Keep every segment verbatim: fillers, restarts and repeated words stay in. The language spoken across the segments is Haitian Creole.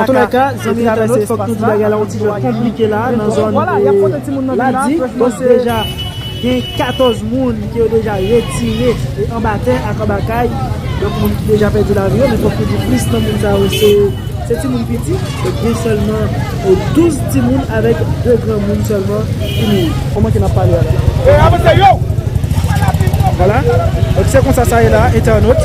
Antoulèka, zanmi entènot, fòk nou di bagay la yon ti jan konplike la, nan zòn Ladi. Donk, deja, gen katòz moun ke yo deja retire e anba tè ak anba kay. Donk, moun ki deja pèdi lavi yo, men fòk nou di plis nan moun sa yo, se, se timoun piti. Donk, gen sèlman, e, douz timoun avèk de granmoun sèlman ki mouri. Kòman ke n ap pale a la? Vwala. Donk, se konsa sa ye la, entènot.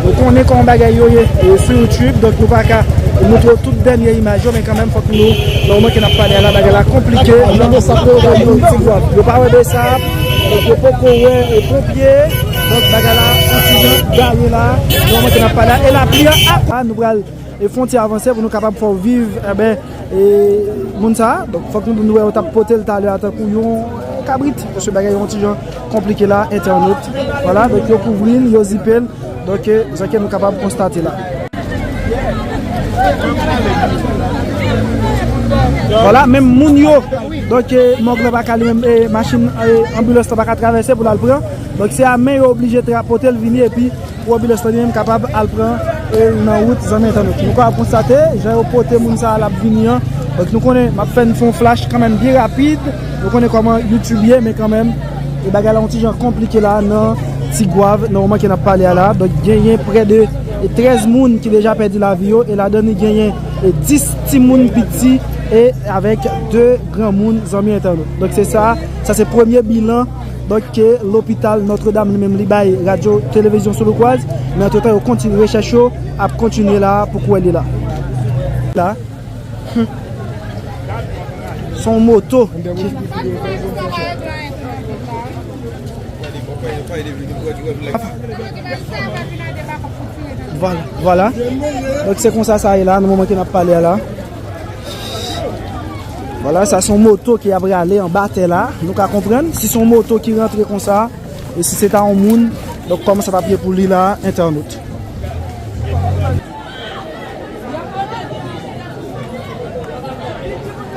Nou konnen kòman bagay yo ye, e, sou YouTube, donk nou pa ka montre w tout dènye imaj yo, men kanmenm, fòk nou, nan moman ke n ap pale a la, bagay la konplike. Yo pa wè Besap, donk yo poko wè, e, ponpye. Donk, bagay la, yon ti jan gaye la, nan moman ke n ap pale a, e lapli an ap, nou pral e fwontyè avanse pou nou kapab fè w viv, enben, e, moun sa a. Donk, fòk nou, nou wè yo t ap pote l talè a tankou yon kabrit, paske bagay yo yon ti jan konplike la, entènot. Vwala, donk, yo kouvri l, yo zipe l. Donk, e, jan ke nou kapab konstate la. Vwala, menm moun yo. Donk, e, mòg la pa ka li menm, e, machin, e, anbilans la pa ka travèse pou l al pran. Donk, se a men yo oblije tra-, pote l vini, epi pou anbilans lan li menm kapab al pran, e, nan wout, zanmi entènot. Nou ka konstate, jan yo pote moun sa a l ap vini an. Donk, nou konnen, m ap fè n fè yon flash kanmenm byen rapid. Nou konnen kòman YouTube ye, men kanmenm, e bagay la yon ti jan konplike la nan Tigwav, nan moman ke n ap pale a la. Donk, genyen prè de, e, trèz moun ki deja pèdi lavi yo, e ladan li genyen, e, dis timoun piti, e avèk de granmoun, zanmi entènot. Donk, se sa, sa se premye bilan, donk, ke lopital Notre Dame li menm li bay radyo televizyon Solokwaz, men antretan yo kontinye rechèch yo, ap kontinye la pou kwè li la. La. Hmm. Se yon moto ki Vwala, vwala. Donk, se konsa sa ye la, nan moman ke n ap pale a la. Vwala, sa se yon moto ki ap rale anba tè la. Nou ka konprann, si se yon moto ki rantre konsa, e si se ta yon moun, donk, kòman sa t ap ye pou li la, entènot?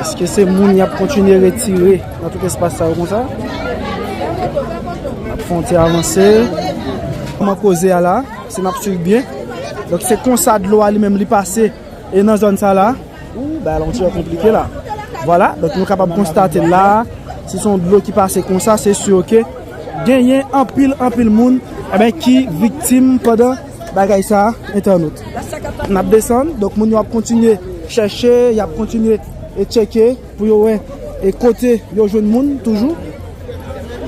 Èske se moun y ap kontinye retire nan tout espas sa yo konsa? N ap fè yon ti avanse. Kòman koze a la, si n ap swiv byen. Donk, se konsa dlo a li menm li pase e nan zòn sa la. Ou, bagay la yon ti jan konplike la. Vwala, donk nou kapab konstate la, si se yon dlo ki pase konsa, se si ke genyen anpil, anpil moun, enben, ki viktim pandan bagay sa, entènot. N ap desann, donk moun yo ap kontinye chèche, y ap kontinye e tcheke pou yo wè e kote yo jwenn moun toujou.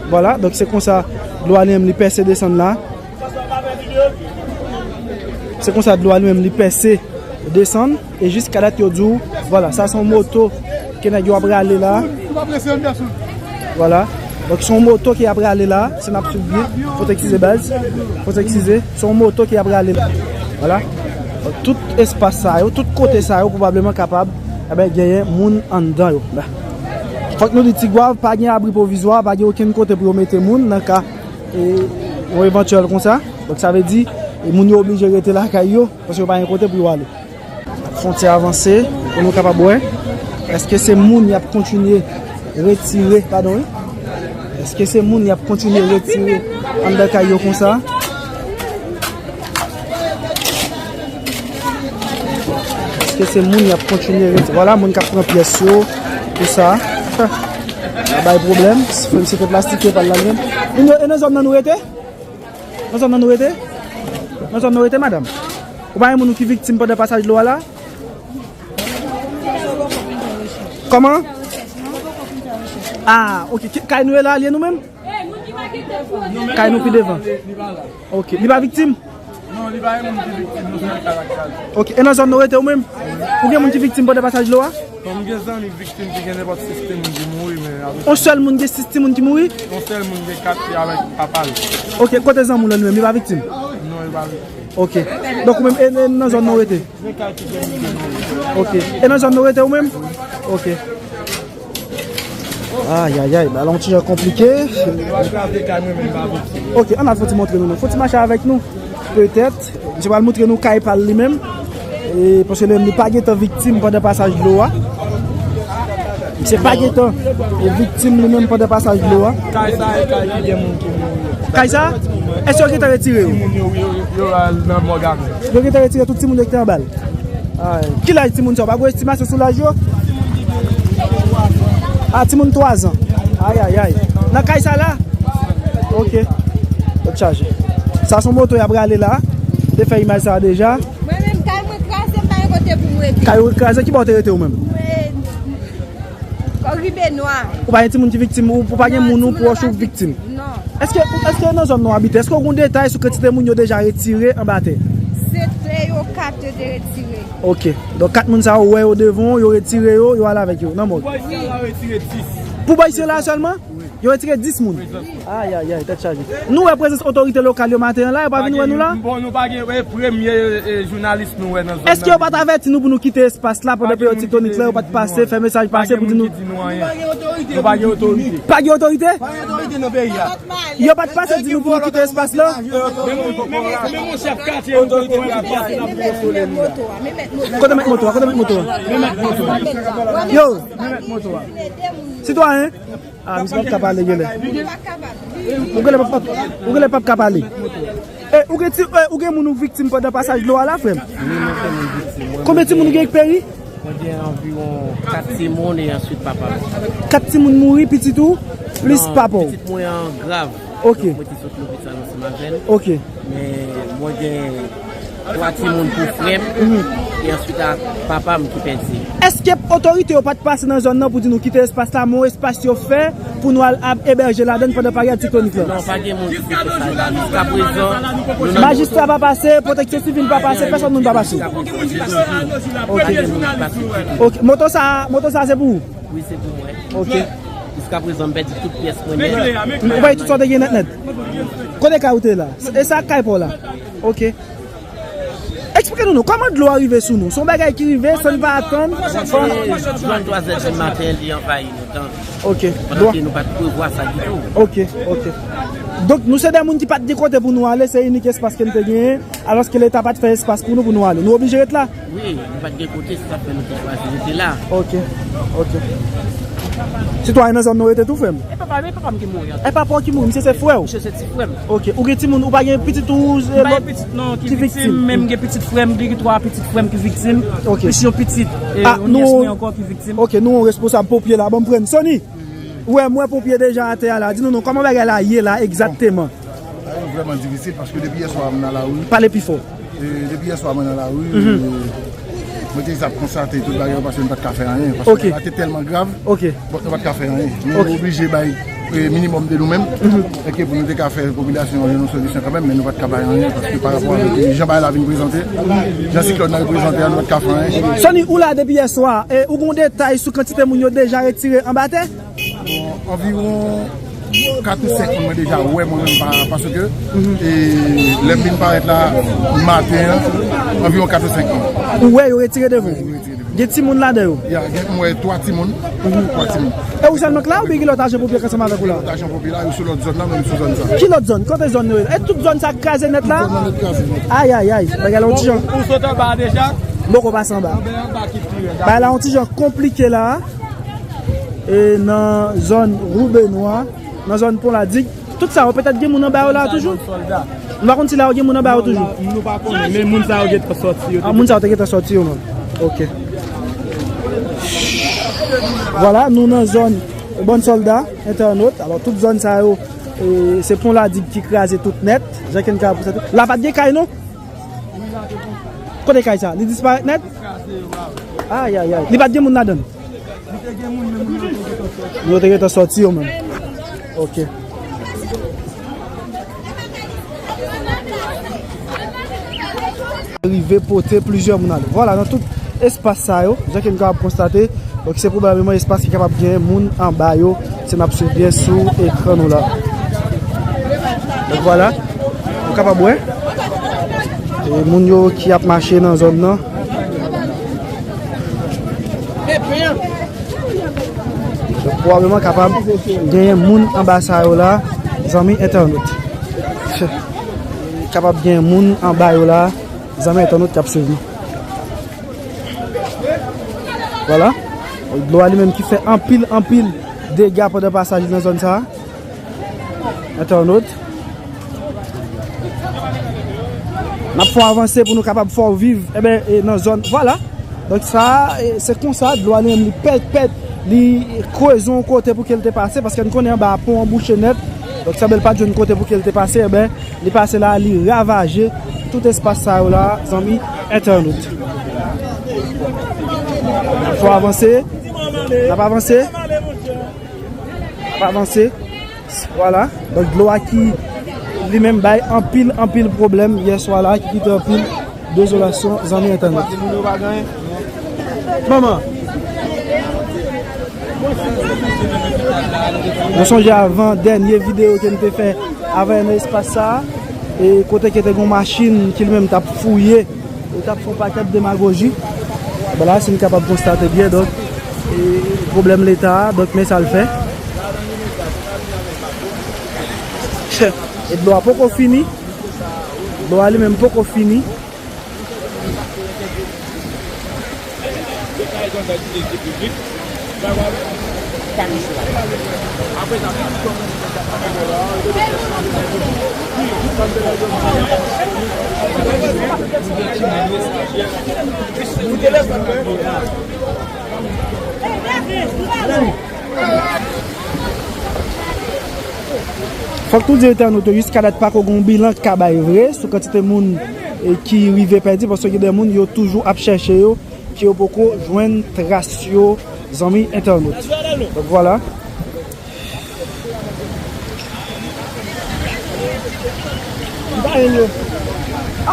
Vwala, donk se konsa dlo a li menm li pèse desann la. Se konsa dlo a li menm li pèse desann. E jiska dat yo di w, vwala, sa se yon moto ke nèg yo ap rale la. Vwala. Donk, se yon moto ke y ap rale la. Si n ap swiv byen. Fò t eskize baz. Fò t eskize. Se yon moto ke y ap rale la. Vwala. Donk, tout espas sa yo, tout kote sa yo, pwobableman kapab, enben, genyen moun anndan yo. La. Fòk nou di Tigwav, pa gen abri pwovizwa, pa gen okenn kote pou yo mete moun nan ka, e, yon evantyèl konsa. Donk, sa vle di, e, moun yo oblije rete lakay yo, paske yo pa gen kote pou yo ale. Fwontyè avanse, pou nou kapab wè. Èske se moun y ap kontinye retire, padon, wi? Èske se moun y ap kontinye retire anndan kay yo konsa? Èske se moun y ap kontinye retire? Vwala, moun k ap pran pyès yo, tout sa. Sa bay pwoblèm. Menm si se plastike, pa l la menm. Moun yo, e nan zòn nan nou rete? Nan zòn nan nou rete? Nan zòn nou rete, madanm? Ou pa gen moun ki viktim pandan pasaj dlo a la? Kòman? Ah, ok. Ki, kay nou ye la, li ye nou menm? Kay nou pi devan. Ok. Li pa viktim? Non, li pa gen moun ki viktim, nou se nan kay ak kay. Ok. E nan zòn nou rete ou menm? Ou gen moun ki viktim pandan pasaj dlo a? Bon, m gen zanmi viktim ki gen nenpòt sis timoun ki mouri, men apre yon sèl moun gen sis timoun ki mouri? Yon sèl moun gen kat ki avèk papa l. Ok, kote zanmi w lan li menm, li pa viktim? Non, li pa viktim. Ok. Donk ou menm, e, e nan zòn nou rete? Ok. E nan zòn nou rete ou menm? Ok. Ayayay, bagay la yon ti jan konplike. Ok, ann al fò ti montre nou non. Fò ti mache avèk nou. Petèt, misye pral montre nou kay pa l li menm. E, paske li menm li pa gentan viktim pandan pasaj dlo a. Misye pa gentan, e, viktim li menm pandan pasaj dlo a. Kay sa, e kay ki gen moun ki mouri. Kay sa? Èske yo gentan retire yo? Timoun yo, yo, yo al nan mòg avè l. Yo gentan retire tout timoun yo ki te anba l. Ay, ki laj timoun sa yo? Pa gen estimasyon sou laj yo? A, timoun twa zan. Ay, ay, ay. Nan kay sa la? Ok. Tèt chaje. Sa se yon moto y ap rale la. Te fè imaj sa deja. Mwen menm, kay mwen kraze, m pa gen kote pou m rete. Kay ou kraze, ki bò w te rete ou menm? Mwen, Rive Nwa. Ou pa gen timoun ki viktim, ou, ou pa gen moun ou pwòch ou viktim? Non. Èske, èske nan zòn nou abite, èske w gen detay sou kantite moun yo deja retire anba tè? Se de yo kat yo te retire. Ok. Donk, kat moun sa yo, ou wè yo devan w, yo retire yo, yo ale avèk yo nan mòg. Pou bòy sila sèlman? Yo retire dis moun. Ay, ay, ay, tèt chaje. Nou wè prezans otorite lokal yo maten an la, yo pa vin wè nou la? Bon, nou pa gen, e, premye, e, jounalis nou wè nan zòn nan. Èske yo pa t avèti nou pou nou kite espas la pandan peryòd siklonik la, yo pa t pase, fè mesaj pase pou di nou? Nou pa gen otorite. Pa gen otorite? Pa gen otorite nan peyi a. Yo pa t pase di nou pou nou kite espas la? Men mon, men mon, men mon chèf katye, otorite nou pa pase nan pou konsole nou la. Kote mèt moto a? Kote mèt moto a? Men mèt moto a. Yo! Sitwayen? Ah, misye p ap ka pale genlè. Ou genlè p ap, ou genlè p ap ka pale. E, ou gen ti, e, ou gen moun ou viktim pandan pasaj dlo a la, frè m? Wi, mwen gen moun viktim. Konbyen timoun ou gen ki peri? Mwen gen anviwon kat timoun e answit papa m. Kat timoun mouri, pitit ou, plis papa w? Non, pitit mwen an grav. Ok. Donk, mwen te sot lopital ansanm avè l. Ok. Men mwen gen twa timoun pou frè m, e answit a papa m ki pèdi. Èske otorite yo pa t pase nan zòn nan pou di nou kite espas la, men yon espas yo fè pou nou al ap ebèje ladan l pandan peryòd siklonik la? Non, pa gen moun ki te fè sa. Jiskaprezan, nou nan... Majistra pa pase, pwoteksyon sivil pa pase, pèsonn moun pa pase. Jiskaprezan, pa gen moun ki pase ditou. Ok. Moto sa, moto sa se pou ou? Wi, se pou mwen. Ok. Jiskaprezan, m pèdi tout pyès mwen nèt. Ou pèdi tout sa w te gen nèt nèt? Kote kay ou te la? E sa kay pa w la? Ok. Eksplike nou non, kòman dlo a rive sou nou? Se yon bagay ki rive san n pa atann? Se trantwa zè di maten, li anvayi nou tan. Ok. Pandan ke nou pa t prevwa sa ditou. Ok, ok. Donk, nou se de moun ki pa t gen kote pou nou ale, se inik espas ke n te genyen, alòske Leta pa t fè espas pou nou, pou nou ale. Nou oblije ret la? Wi, nou pa t gen kote, se sa k fè nou te chwazi rete la. Ok, ok. Sitwayen nan zòn nou rete tou, frè m? E papa, e papa m ki mouri. E papa w ki mouri, misye se frè w? Misye se ti frè m. Ok, ou gen timoun, ou pa gen pitit ou, e, lòt ki viktim? M pa gen pitit non ki viktim, men m gen pitit frè m, gen twa pitit frè m ki viktim. Ok. Plis yon pitit, e, yon nyès mwen ankò ki viktim. Ok, nou yon responsab ponpye la, ban m pran Sony. Ou wè, m wè ponpye deja atè a la. Di nou non, kòman bagay la ye la egzakteman? Bagay yo vrèman difisil paske depi yè swa m nan lari. Pale pi fò. E, depi yè swa mwen nan lari, e, mwen te ap konstate tout bagay yo paske nou pa t ka fè anyen. Paske bagay la te tèlman grav, bon, nou pa t ka fè anyen. Men nou oblije bay, e, minimòm de nou menm, e ke pou nou te ka fè popilasyon an yon solisyon kanmenm, men nou pa t ka bay anyen paske pa rapò avèk, e, jan bagay la vin prezante, jan siklòn nan reprezante a, nou pa t ka fè anyen. Sony, ou la depi yè swa, e ou gen detay sou kantite moun yo deja retire anba tè? Bon, anviwon kat ou senk moun mwen deja wè mwen menm pa, paske, e, lè m vin parèt la maten an, anviwon kat ou senk moun. Ou wè yo retire devan w? Wi, yo retire devan. Gen timoun ladan yo? Ya, gen, m wè twa timoun. Twa timoun. E ou sèlman k la oubyen gen lòt ajan ponpye k ansanm avèk ou la? Lòt ajan ponpye la, yo sou lòt zòn nan, men m sou zòn sa. Ki lòt zòn? Kote zòn yo ye? E tout zòn sa kraze nèt la? Tout zòn nan kraze nèt. Ay, ay, ay. Bagay la yon ti jan. Ou sot anba a deja? M poko pase anba. Anba, anba ki pi rèd. Bagay la yon ti jan konplike la. E nan zòn Woubenwa, nan zòn Pon Ladig. Tout sa yo, petèt gen moun anba yo la toujou? Nou pa konn si la yo gen moun anba yo toujou. Nou pa konnen, men moun sa yo gentan sòti yo. Ah, moun sa yo te gentan sòti yo menm. Ok. Vwala, nou nan zòn Bòn Sòlda, entènot. Alò, tout zòn sa yo, e, se Pon Ladig ki kraze tout nèt. Jan ke n ka pou sa tout. La pa t gen kay, non? Kote kay sa? Li disparèt nèt? Ay, ay, ay. Li pa t gen moun ladan l? Li te gen moun, men moun yo te gentan sòti. Yo te gentan sòti yo menm. Ok. Rive pote plizyè moun ale. Vwala, nan tout espas sa yo, jan ke n kapab konstate, donk se pwobableman espas ki kapab gen moun anba yo, si n ap swiv byen sou ekran nou la. Donk vwala, nou kapab wè, e, moun yo ki ap mache nan zòn nan. Donk pwobableman kapab genyen moun anba sa yo la, zanmi entènot. Kapab genyen moun anba yo la, zanmi entènot k ap swiv nou. Vwala. Dlo a li menm ki fè anpil, anpil dega pandan pasaj li nan zòn sa a. Entènot. N ap fè w avanse pou nou kapab fè w viv, enben, e, nan zòn, vwala. Donk sa, e, se konsa, dlo a li menm li pèt, pèt, li kreze yon kote pou ke l te pase, paske n konnen anba a pon an bouche nèt. Donk sanble l pa t jwenn kote pou ke l te pase, enben, li pase la, li ravaje tout espas sa yo la, zanmi entènot. N ap fè w avanse, n ap avanse, n ap avanse. Vwala. Donk dlo a ki li menm bay anpil, anpil pwoblèm yèswa la, ki kite anpil dezolasyon, zanmi entènot. Manman. Nou sonje avan dènye videyo ke n te fè avè nan espas sa a, e kote ke te gen yon machin ki li menm t ap fouye, li t ap fè yon pakèt demagoji. Vwala, si n kapab konstate byen, donk, e, pwoblèm Leta a, donk, men sa l fè. E dlo a poko fini. Dlo a li menm poko fini. Fòk nou di entènot yo, jiskadat pako gen yon bilan k ka bay vre sou kantite moun, e, ki rive pèdi, paske gen de moun yo toujou ap chèche yo, ke yo poko jwenn tras yo, zanmi entènot. Donk, vwala.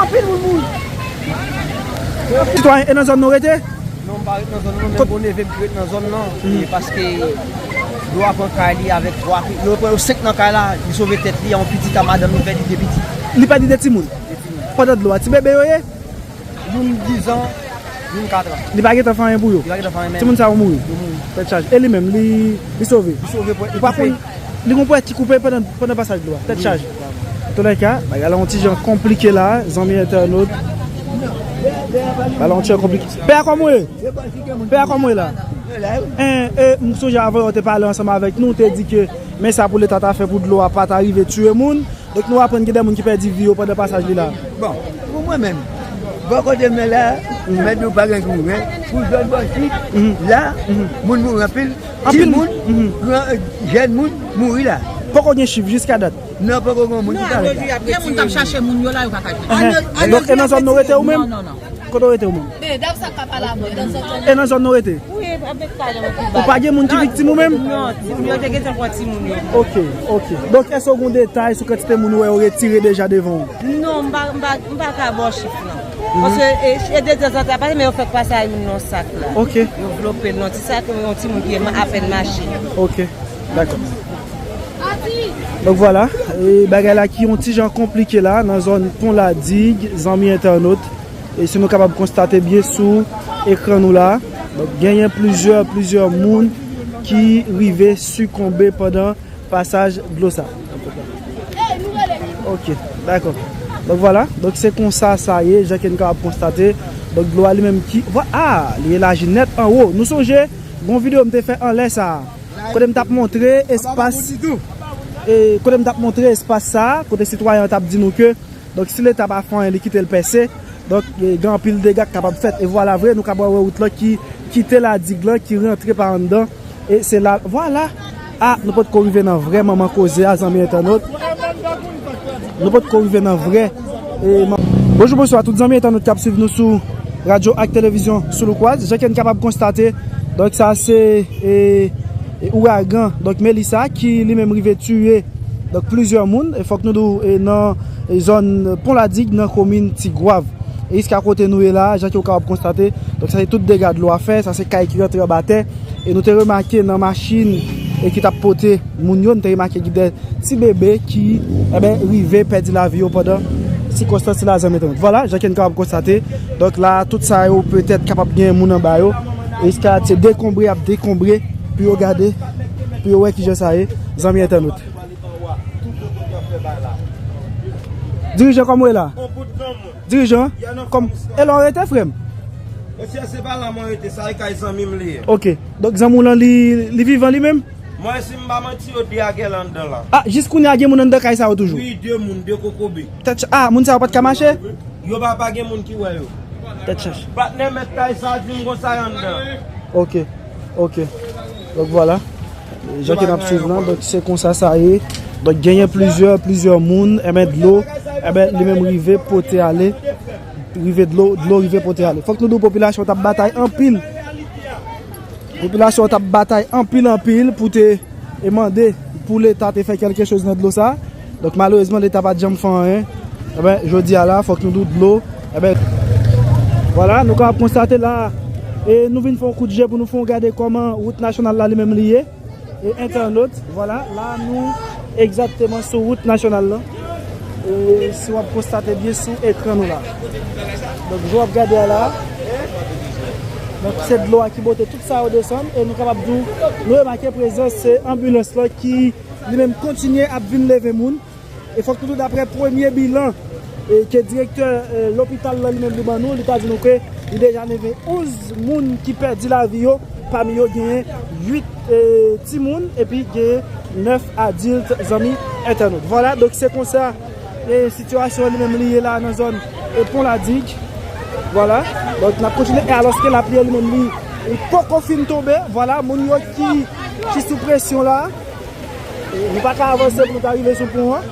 Anpil moun mouri. Sitwayen, e nan zòn nou rete? Non, m pa ret nan zòn nan, non, men bon neve m ki ret nan zòn nan. E paske dlo a pran kay li avèk twa pi-, yo pran yo senk nan kay la, li sove tèt li, yon pitit a madanm li pèdi de pitit. Li pèdi de timoun? De timoun. Pandan dlo a, ti bebe yo ye? Youn dizan, youn katran. Li pa gentan fè anyen pou yo? Li pa gentan fè anyen menm. Timoun sa yo mouri? Yo mouri. Tèt chaje. E li menm, li, li sove? Li sove, pwèt li koupe. Ou pa konn, li gon pwèt ki koupe pandan, pandan pasaj dlo a. Tèt chaje. Antouka, bagay la yon ti jan konplike la, zanmi entènot. Bagay la yon ti jan konplike. Pè a kòman w ye? Pè a kòman w ye la? En, e, m sonje avan yo te pale ansanm avèk nou, te di ke men sa pou Leta ta fè pou dlo a pa ta rive tiye moun. Donk nou aprann gen de moun ki pèdi vi yo pandan pasaj li la. Bon, pou mwen menm, bò kote m nan la, m mèt di w pa gen kouran, pou zòn bò sid la, moun mouri anpil, timoun, gran, jèn moun mouri la. Poko gen chif jiska dat? Non, poko gen moun ki ka. Gen moun k ap chache moun yo la, yo pa ka jwenn. Donk e nan zòn nou rete ou menm? Non, non, non. Kote w rete ou menm? E nan zòn nou rete? Ou pa gen moun ki viktim ou menm? Non, timoun yo te gentan pran timoun yo. Ok, ok. Donk èske w gen detay sou kantite moun ou wè yo retire deja devan ou? Non, m pa, m pa, m pa ka ba w chif non. Paske e, e de tanzantan pase, men yo fèk pase a youn nan sak la. Ok. Yo vlope l nan ti sak, yon timoun ki apèn mache. Ok, dakò. Donk vwala, e bagay la ki yon ti jan konplike la nan zòn Pon Ladig, zanmi entènot. E si nou kapab konstate byen sou ekran nou la, donk genyen plizyè, plizyè moun ki rive sikonbe pandan pasaj dlo sa. Ok, dakò. Donk vwala, donk se konsa sa ye, jan ke nou kapab konstate. Donk dlo a li menm ki, vwa-, a, li elaji nèt anwo. Nou sonje, gon videyo m te fè anlè sa a. Kote m t ap montre espas, e, kote m t ap montre espas sa a, kote sitwayen an t ap di nou ke, donk, si Leta pa fè anyen, li kite l pèse, donk, e, gen anpil dega k kapab fèt. E vwala vre, nou kapab wè wout lan ki kite Ladig lan, ki rantre pa anndan. E se la, vwala. A, nou potko rive nan vrè manman koze a, zanmi entènot. Nou potko rive nan vrè, e, man-, bonjou, bonswa tout zanmi entènot k ap swiv nou sou radyo ak televizyon Sou Louk Waz. Jan ke n kapab konstate, donk, sa se, e, e, ouragan, donk, Melissa, ki li menm rive tiye, donk, plizyè moun. E fòk nou di w, e, nan, e, zòn Pon Ladig, nan komin Tigwav. E jiska kote nou ye la, jan ke w kapab konstate, donk, sa se tout dega dlo a fè, sa se kay ki rantre anba tè. E nou te remake nan machin, e ki t ap pote moun yo, nou te remake gen de ti bebe ki, enben, rive pèdi lavi yo pandan sikonstans sila, zanmi entènot. Vwala, jan ke n kapab konstate. Donk la, tout sa yo petèt kapab gen moun anba yo. E jiska se dekonbre, y ap dekonbre pou yo gade, pou yo wè kijan sa ye, zanmi entènot. Dirijan, kòman w ye la? Dirijan, kòm, e la w rete, frè m? Mesye, se pa la mwen rete, sa e kay zanmi m li ye. Ok. Donk, zanmi w lan, li, li vivan li menm? Mwen, si m pa manti, yo de a gen anndan la. A, jis kounye a gen moun anndan kay sa yo toujou? Wi, de moun, de kokobe. Tèt cha-, a, moun sa yo pa t ka mache? Yo pa, pa gen moun ki wè yo. Tèt chaje. Patnè mèt kay sa di m konsa anndan. Ok, ok. Donk vwala. Jan ke n ap swiv lan, donk se konsa sa ye. Donk genyen plizyè, plizyè moun, enben dlo, enben li menm rive pote ale. Rive dlo, dlo rive pote ale. Fòk nou di w popilasyon t ap batay anpil. Popilasyon t ap batay anpil, anpil pou te e mande pou Leta te fè kèlke choz nan dlo sa. Donk malerezman Leta pa t janm fè anyen. Enben, jodi a la, fòk nou di w dlo. Enben, vwala, nou kapab konstate la, e nou vin fè yon kout je pou nou fè yon gade kòman wout nasyonal la li menm li ye. E entènot, vwala, la nou egzakteman sou wout nasyonal la. E si w ap konstate byen sou ekran nou la. Donk, jan w ap gade a la, donk se dlo a ki pote tout sa yo desann. E nou kapab di w, nou remake prezans se anbilans la ki li menm kontinye ap vin leve moun. E fòk nou di w, daprè premye bilan e, ke direktè e, lopital la li menm li ban nou, li ta di nou ke li deja leve onz moun ki pèdi lavi yo, pami yo genyen uit e, timoun epi genyen nèf adilt, zanmi entènot. Vwala, donk se konsa e, sitiyasyon li menm li ye la nan zòn e, Pon Ladig. Vwala, donk n ap kontinye. E alòske lapli li menm li, li poko fin tonbe, vwala, moun yo ki, ki sou presyon la. Nou pa ka avanse pou nou ta rive sou pon an.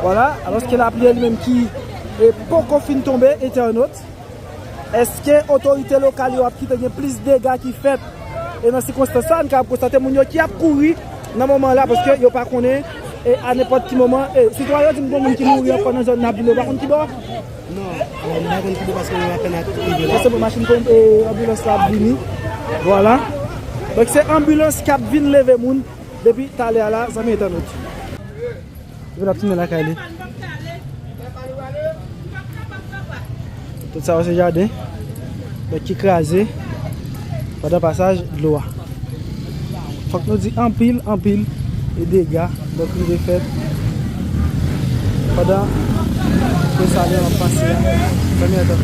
Vwala, alòske lapli li menm ki e, poko fin tonbe, entènot. Èske otorite lokal yo ap kite gen plis dega ki fèt? E nan sikonstans sa, n kapab konstate moun yo ki ap kouri nan moman la, paske yo pa konnen e, a nenpòt ki moman. E, sitwayen yo di m gen moun ki mouri ankò nan zòn Nabile, yo pa konn ki bò. Non, alò, m pa konn ki bò paske mwen apèn ap rive la. Se bon, machin pon e, anbilans la ap vini. Vwala. Donk se anbilans k ap vin leve moun depi talè a la, zanmi entènot. Epi l ap tounen lakay li. Tout sa yo se jaden. Donk ki kraze pandan pasaj dlo a. Fòk nou di anpil, anpil e dega donk rive fèt pandan Desalin ap pase a. Zanmi entènot.